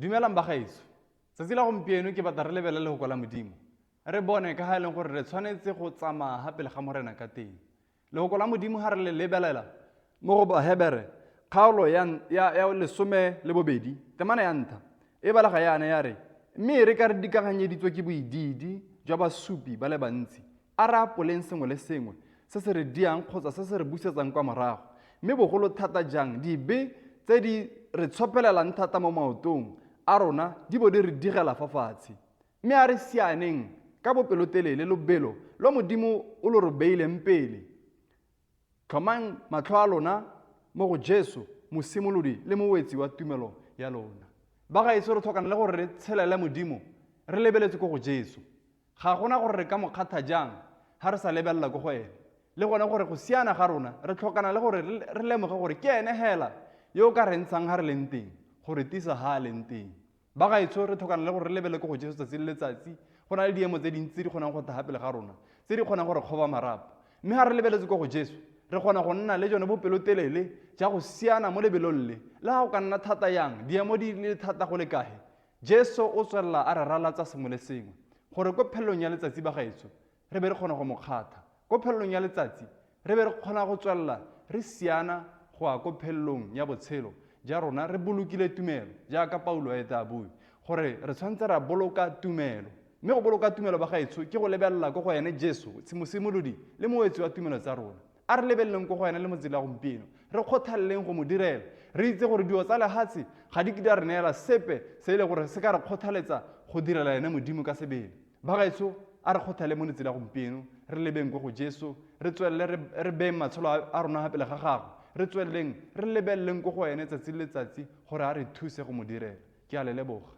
Dumelang bagaetsho. Tsatsi la gompieno ke batla re lebelele lehoko la Modimo. Re bone ka ga e leng gore re tshwanetse go tsamaya ga pele ga Morena ka teng. Lehoko la Modimo ga re le lebelela mo go Bahebere kgaolo ya, ya, ya 12, temana ya ntlha e balega yana ya re, Mme e re ka re dikaganyeditswe ke boidiidi jwa basupi ba le bantsi, a re apoleng sengwe le sengwe se se re diang kgotsa se se re busetsang kwa morago, mme bogolo thata jang dibe tse di re tshopelelang thata mo maotong a rona di bo di re digela fa fatshe. Mme a re sianeng ka bopelotelele lobelo lo Modimo o lo re beileng pele. Tlhomang matlho a lona mo go Jesu, mosimolodi le mowetsi wa tumelo ya lona. Bagaetsho, re tlhokana le gore re tshelele Modimo re lebeletse ko go Jesu. Ga gona gore re ka mo kgatha jang ha re sa lebelela ko go ene. Le gone gore go siana ga rona, re tlhokana le gore re lemoge gore ke ene hela yo o ka re ntshang ha re leng teng, go re tisa ha a leng teng. Bagaetsho, re tlhokana le gore re lebelele ko go Jesu tsatsi le letsatsi. Go na le diemo tse dintsi tse di kgonang go tla pele ga rona, tse di kgonang go re kgoba marapo. Mme ga re lebeletse ko go Jesu, re kgona go nna le jone bopelotelele ja go siana mo lebelong le. Le ga go ka nna thata yang, diemo di le thata go le kae, Jesu o tswelela a re ralatsa sengwe le sengwe, gore ko phelelong ya letsatsi bagaetsho, re be re kgona go mo kgatha. Ko phelelong ya letsatsi, re be re kgona go tswelela re siana go ya ko phelelong ya botshelo ja rona re bolokile tumelo, jaaka Paulo a ete a bue, gore re tshwanetse ra boloka tumelo. Mme go boloka tumelo bagaetsho ke go lebelela ko go ene Jesu, mosimolodi le mowetsi wa tumelo tsa rona. A re lebeleleng ko go ene le mo tsela gompieno, re kgothaleleng go mo direla, re itse gore dilo tsa lehatshe ga di ke di a re neela sepe se e le gore se ka re kgothaletsa go direla ene Modimo ka sebele. Bagaetsho, a re kgothale mo letsela gompieno, re lebeng ko go Jesu, re tswelele re beyeng matshelo a rona ga pele ga gagwe, re tsweleleng re lebeleleng ko go ene tsatsi le letsatsi gore a re thuse go mo direla. Ke a le leboga.